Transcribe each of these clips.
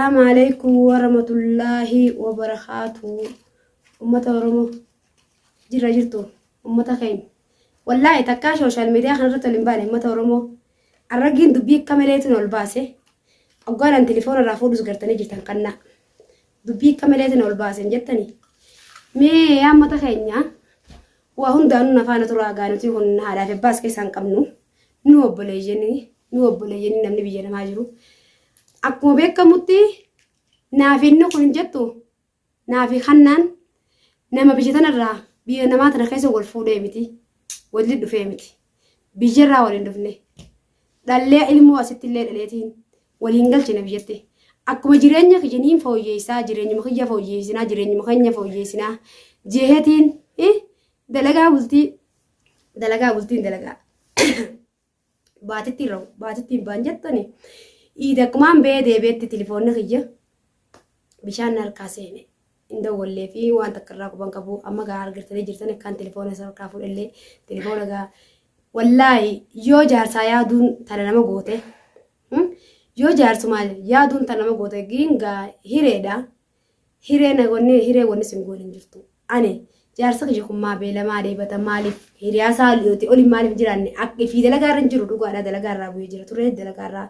Assalaamu alaikum warahmatullaahi wabarakaatu. Ummata Oromoo jirra jirtu ummata keenya. Wallaahi takkaa sooshaal miidiyaa kanarratti ol hin baane ummata Oromoo. Arraggiin dubbii akka maleetiin ol baase. Oggaadhaan telefoona irraa fuudhus gartanii jirtan kannaa. Dubbii akka maleetiin ol baase hin jettanii. Mee yaa ummata keenya waa hundaanuu na faana turaa gaanutii kun haadhaa fi abbaas keessaa hin qabnu. Nu obboleeyyanii nu obboleeyyanii namni biyya namaa jiru. Akkuma beekamutti naaf inni kun hin jettu naafi hannaan nama biyya tanarraa biyya namaa tana keessa wal fuudhee miti walitti dhufee miti biyyarraa wal hin dhufne dhallee ilmoo asitti illee dhaleetiin waliin galchine biyyatti akkuma jireenya kiyya niin fooyyeessaa jireenyuma kiyya fooyyeessinaa jireenyuma keenya fooyyeessinaa jehetiin dalagaa bultii dalagaa bultiin dalagaa baatitti irra baatitti hin baan jettani iida akkumaan ba'ee deebi'etti tilifoonni kiyya bishaan na harkaa seene hin dawwallee fi waan takka irraa quban qabu amma gaa argartanii jirtan akkaan tilifoona isa harkaa fuudhellee tilifoona gaa wallaahi yoo jaarsaa yaaduun tana nama goote yoo jaarsumaa yaaduun tana nama goote giin gaa hireedha Hiree na wanni hiree wanni sin goone hin jirtu. Ani jaarsa kiyya kun maa beela maa dheebata maaliif hiriyaa isaa olii oli maaliif hin jiraanne akka fi dalagaa irra hin jiru dhugaadha dalagaa irraa bu'ee jira ture dalagaa irraa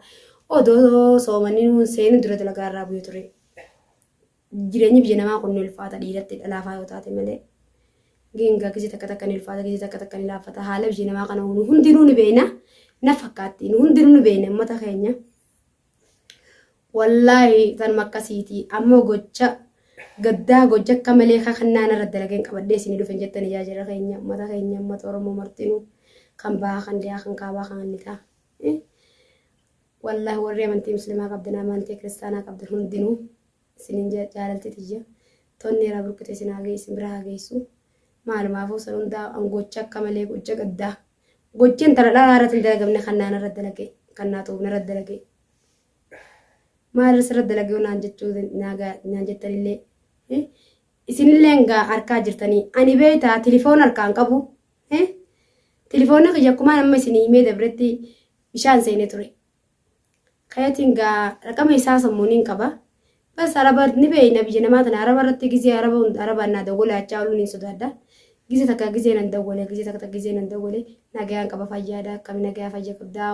odoo soomanii nuun seenu dura dalagaa irraa bu'ee ture. Jireenyi biyya namaa kun ni ulfaata dhiiratti dhalaafaa yoo taate malee. Ginga gizee takka takka ni ulfaata gizee takka takka ni laaffata haala biyya namaa kana nu hundinuu ni beekna na fakkaatti nu hundinuu ni beekna uummata keenya. Wallaahi tanuma akkasiiti ammoo gocha gaddaa gocha akka malee kakannaan irra dalageen qabadhee isinii dhufen jettani yaa jara keenya ummata keenya ummata Oromoo martinuu kan bahaa kan dhiyaa kan kaabaa kan lixaa. Wallaahi warri amantii muslimaa qabdan amantii kiristaanaa qabdan hundinuu isinin jaalalti tiyya tonni irraa burqite isin haa geessu isin bira haa geessu maalumaafuu san hundaa an gocha akka malee gocha gaddaa gocha intala dhalaa irratti hin dalagamne kan naan irra dalage kan naa tuubna irra dalage maal irra dalage naan jechuu naan jettanillee isinillee gaa harkaa jirtanii ani beektaa tilifoon harkaan qabu tilifoonni kiyya akkumaan amma isinii himee dabretti bishaan seenee ture Kayatiin gaa raqama isaa sammuun hin qaba. Bas araba ni beeyna biyya namaa tana araba irratti gizee araba hunda arabaan naa dawwale achaa ooluun hin sodaadha. Gizee takka gizee nan dawwale gizee takka takka gizee nan dawwale nagayaan qaba fayyaadha akkami nagayaa fayya qabdaa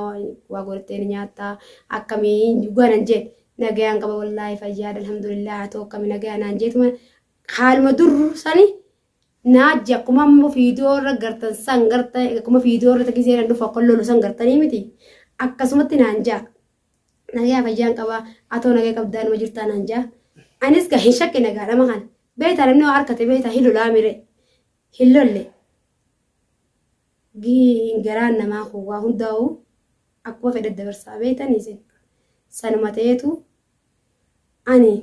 waa godhattee ni nyaattaa akkamii dhugaa nan jeen nagayaan qaba wallaahi fayyaadha alhamdulillah haa ta'u akkami nagayaa naan jeetuma haaluma dur sani Naajji akkuma amma viidiyoo irra gartan san garta akkuma viidiyoo irratti gisee nan dhufu akka lolu san gartanii miti akkasumatti naan jaa nagayaa fayyaan qabaa atoo nagaa qabdaa numa jirtaa naan jaa anis gaa hin shakkine gaa dhama kana beektaa namni waa harkate beektaa hin lolaa mire hin lolle giin garaan namaa kun waa hundaa'u akkuma fedhe dabarsaa beektanii isin sanuma ta'eetu ani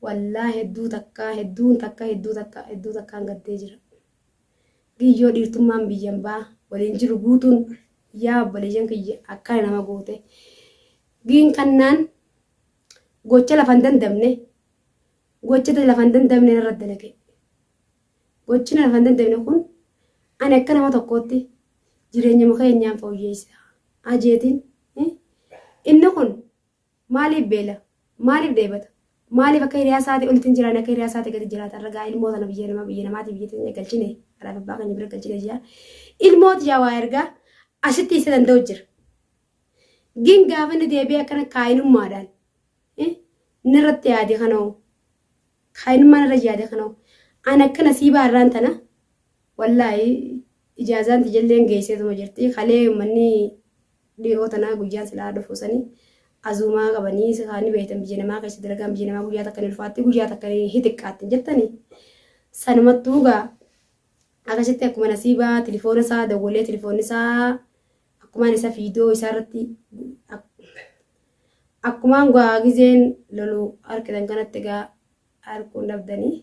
Wallahi hedduu takka hedduun takka hedduu takka hedduu takkaan gaddee jira. Giyyoo dhiirtummaan biyyan baa waliin jiru guutuun yaa obboleeyyan kiyya akkana nama goote. Giin kannaan gocha lafa hin dandamne gocha lafa hin dandamne narra dalage. Gochi lafa hin dandamne kun ani akka nama tokkootti jireenya keenyaan fooyyeessa. Ajeetiin inni kun Maaliif beela? Maaliif dheebata? Maaliif akka hiriyaa isaatii olitti hin jiraanne akka hiriyaa isaatii gadi jiraata? Har'a gaa ilmoo tana biyya namaa biyya namaatii biyya teenya galchine haadhaaf abbaa keenya bira galchine jira. Ilmoo tiyyaa waa ergaa asitti isa danda'u jira. Gin gaafa inni deebi'ee akkana kaayinummaadhaan narratti yaade kanoo kaayinummaan irra yaade kanoo ani akka nasiibaa irraan tana wallaahi ijaazaan tiyalleen geesseetuma jirti kalee uummanni dhiyoo tanaa guyyaan silaa dhufu sani azuumaa qabanii kaani beektan biyya namaa keessa dalagaan biyya namaa guyyaa takka ni ulfaatti guyyaa takka ni xiqqaatti hin jettani sanumattuu gaa akkasitti akkuma nasiibaa tilifoona isaa dawwalee tilifoonni isaa akkumaan isa fiidoo isaa irratti akkumaan gaa gizeen lolu arkitan kanatti gaa arguun dhabdanii.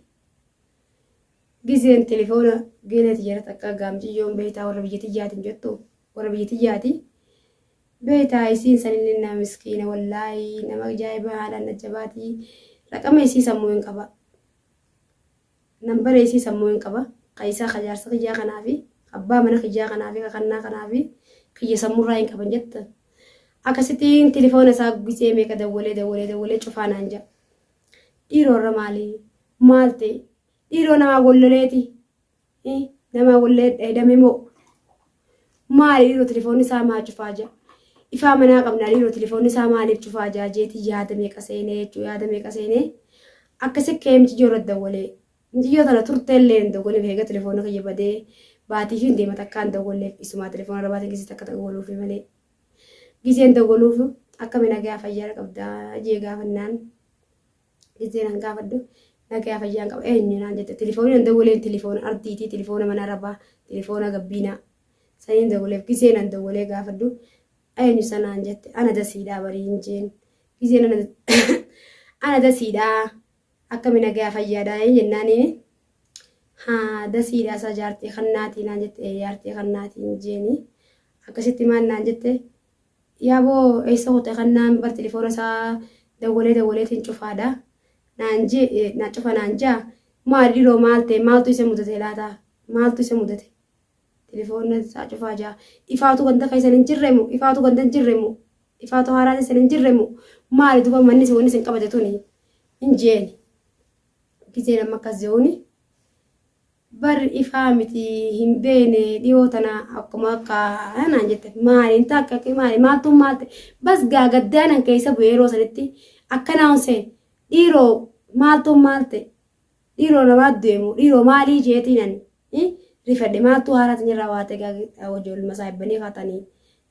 Gizeen telefoona geelee tiyya irratti akka gaamciyyoon beektaa warra biyya tiyyaatiin jettu warra biyya tiyyaati. Beektaa isiin sanillee nama miskiina wallaahi nama ajaa'iba haalaan ajjabaati. Raqama isii sammuu hin qaba. Nambara isii sammuu hin qaba. Ka isaa ka jaarsa kiyyaa kanaafi abbaa mana kiyyaa kanaafi ka kannaa kanaafi kiyya sammurraa hin qaban jetta. Akkasittiin tilifoona isaa gisee meeqa dawwalee dawwalee dawwalee cufaa naan jedha. Dhiiroo irra maali? Maal ta'e? Dhiiroo namaa golloleeti. Namaa gollee dheedame moo? Maali dhiiroo tilifoonni isaa maa cufaa jira? Ifaa manaa qabnaa dhiiroo tilifoonni isaa maaliif cufaa jira jeetii yaada meeqa seenee jechuu yaada meeqa seenee akkasi ka'ee miciyyoo irra dawwalee. Miciyyoo tana turtee illee hin dawwaleef eega tilifoonni kiyya badee baatii fi hin deema takkaa hin dawwalleef isumaa tilifoona irra baatiin keessatti akka dawwaluufi malee. Gizeen dawwaluuf akkami nagaa fayyaa qabdaa jee gaafannaan gizeen an gaafadhu nagaa fayyaan qaba eenyu naan jette tilifooniin an dawwaleen tilifoona ardiitii tilifoona mana rabaa tilifoona gabbiinaa saniin dawwaleef gizeen an dawwalee gaafadhu eenyu sanaan jette ana dasiidhaa bariin jeen gizeen ana ana dasiidhaa akkami nagaa fayyaadhaa jennaaniin haa dasiidhaa isaa jaartii kannaatii naan jette jaartii kannaatiin jeeni Akkasitti maal naan jette yaaboo eessa kute kannaan bar tilifoona isaa dawwalee dawwaleetiin cufaadha naan jee na cufa naan jaa maal dhiroo maal ta'e maaltu isa mudate laata maaltu isa mudate tilifoona isaa cufaa jaa ifaatu ganda keessan hin jirremu ifaatu ganda hin jirremu ifaatu haaraa keessan hin jirremu maali duba manni si wanni isin qabate tuni hin jeeni gizeen amma akkas je'uuni Bar ifaa miti hin beekne dhiyoo tana akkuma akka naan jette maali hin taakka akka maali maaltu maal ta'e bas gaa gaddaanan keessa bu'e yeroo sanitti akkanaa honsee dhiiroo maaltu maal ta'e dhiiroo namaa deemu dhiiroo maalii jeetiin ani rifadhe maaltu haaraa tinirraa waa ta'e gaa ijoollee saahibbanii kaatanii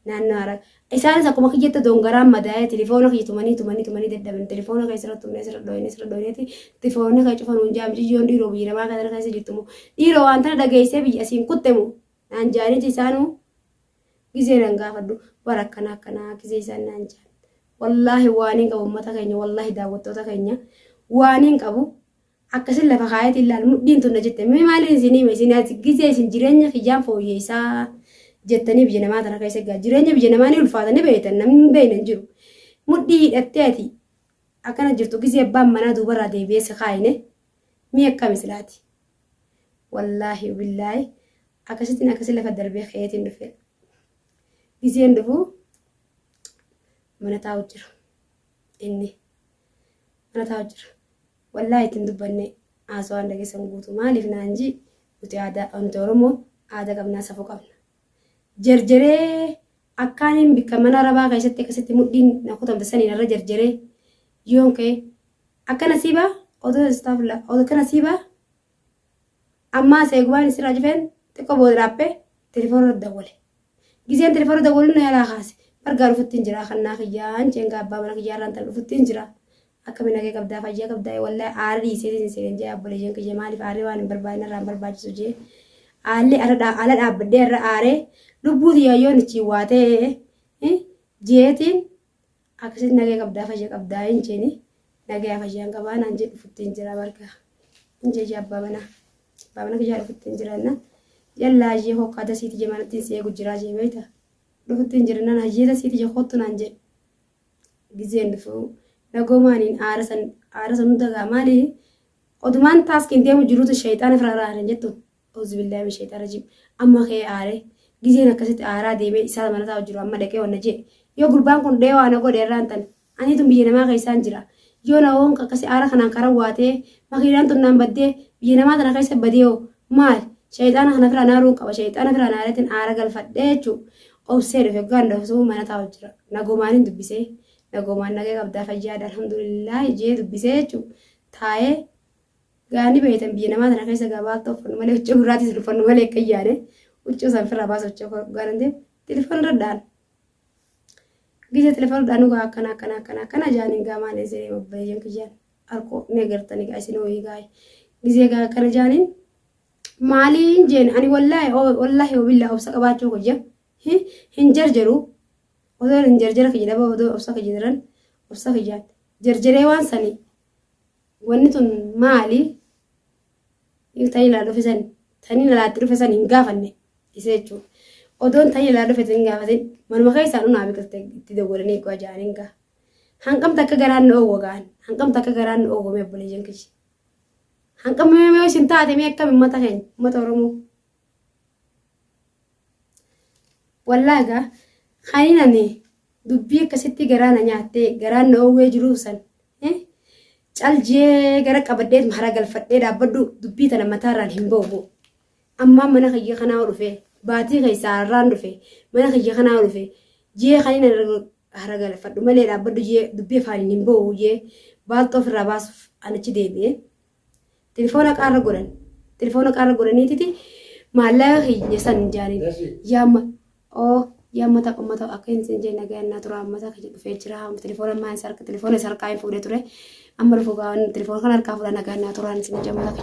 Naannoo Harar. Isaanis akkuma kiyyatti dongaraan madaa'ee tilifoona kiyya tumanii tumanii tumanii dadhaban. Tilifoona kee sirra tumnee sirra dhooyne sirra dhooyneeti tilifoonni kee cufa nuun jaa miciyyoon dhiiroo biyya namaa kana keessa jirtu moo dhiiroo waan tana dhageessee biyya asiin kutte moo naan jaaniiti isaanuu gizee nan gaafadhu bara akkana akkanaa gizee isaan naan jaan. Wallaahi waaniin qabu uummata keenya wallaahi daawwattoota keenya waaniin qabu Akkasin lafa kaayetiin laal mudhiin tun na jette mee maaliin isin hima isin ati gizee isin jireenya kiyyaan fooyyeessaa jettanii biyya namaa tana keessa egaa jireenya biyya namaa ni ulfaata ni beektan namni hin beekne hin jiru mudhii hidhattee ati akkana jirtu gizee abbaan manaa duubarraa deebi'ee si kaayine mii akkami silaati wallaahi billaahi akkasittiin akkasi lafa darbee ka'eetiin dhufe gizeen dhufu mana taa'u jira inni mana taa'u jira Wallaahi itti hin dubbanne haasawaan dhageessan guutu maaliif naan ji nuti aadaa nuti Oromoon aada qabnaa safuu qabna. Jarjaree akkaaniin bikka mana arabaa keessatti akkasitti mudhiin na kutamte saniin irra jarjaree yoon ka'e akka nasiibaa odoo istaafla odoo akka nasiibaa ammaa seegubaan isirraa cufeen xiqqoo booda dhaabbee telefoona irra dawwale. Gizeen telefoona dawwalu na jalaa kaase. Bargaa dhufuttiin jira kannaa kiyyaan jeen abbaa mana kiyyaa irraan tan dhufuttiin jira. Akkami nagee qabdaa fayyaa qabdaa wallahi aara dhiisee sin seeneen jee obboleeyyan kiyya maaliif aarri waan hin barbaadne irraa hin barbaachisu jee aalli ala dhaabbadhee irra aaree lubbuu tiyya yoon ichiin waa ta'e jeetiin akkasitti nagee qabdaa fayya qabdaa hin jeeni nagee fayyaan qabaa naan jee dhufuttiin jira bargaa hin jee abbaa manaa abbaa mana kiyyaa dhufuttiin jira jennaan yallaa jee hokkaa dasiiti jee manattiin si eegu jiraa jee beekta dhufuttiin jira naan hayyee dasiiti jee kottu naan jee gizeen dhufu nagoomaaniin aara san aara san hunda gaa maali odumaan taaskiin deemu jiruutu shayxaana fira aara jettu auzubillahi min shayxaan rajiim amma kee aare gizeen akkasitti aaraa deemee isaa mana taa'u jiru amma dhaqee wanna jee yoo gurbaan kun dhee waa na godhe irraan tan anii tun biyya namaa keessaan jira yoo na hoon akkasi aara kanaan karan waatee makiinaan tun naan baddee biyya namaa tana keessa badee hoo maal shayxaana kana fira naaruun qaba shayxaana fira naareetiin aara galfadhee jechuu obsee dhufe hoggaan dhufu mana taa'u jira nagomaanin dubbisee nagomaan nagee qabdaa fayyaadha alhamdulillah jee dubbisee jechuu taa'ee gaani beektan biyya namaa tana keessa gabaalta uffannu malee huccuu gurraatis uffannu malee akka yaade huccuu san firraa baasa huccuu hoggaan hin telefoon irra dhaan gise telefoon dhaan dhugaa akkana akkana akkana akkana jaaniin gaa maal isin obboleeyyan kiyyaan arkoo ni agartanii gaa isin hooyii gaa'e gisee gaa akkana jaaniin maaliin jeen ani wallaahi wallaahi wabillaa obsa qabaachuu kiyya hin jarjaru osoo hin jarjara kiyya dhaba odoo obsa kiyya jiran obsa kiyyaan jarjaree waan sani wanni tun maali tanii laa dhufe san tanii laatti dhufe san hin gaafanne isa jechuudha odoon tanii laa dhufe hin gaafatin manuma keessaa dhunaa biqilte itti dawwalanii eeguu ajaa'aniin gaa hanqamta akka garaan na oowwa gaan hanqamta akka garaan na oowwame obboleeyyan kiyya hanqamni mee isin taate mee akkam ummata keenya ummata Oromoo Wallaahi gaa kaniin ani Dubbii akkasitti garaa na nyaattee garaan na oowwee jiruuf san cal jee gara qabadheet hara galfadhee dhaabbadhu dubbii tana mataarraan hin ba'u. Ammaan mana kiyya kanaa dhufe baatii keessaa har'aan dhufe mana kiyya kanaa dhufe jee kan inni hara galfadhu malee dhaabbadhu jee dubbii afaaniin hin ba'u jee baalxoo ofirraa baasuuf an achi deebi'e. Telefoona qaarra godhan. Telefoona qaarra godhaniititi maallaqa kiyya san jaaniin. Yaamma oo yaamma ta'a ummata akka hin sin jenne nagaa naa tura ummata kiyya dhufee jira. Telefoona ammaa isa harka telefoona isa harkaa hin fuudhee ture. Amma dhufu gaa telefoona kana harkaa fuudha nagaa naa turaan isin jenne ummata kiyya.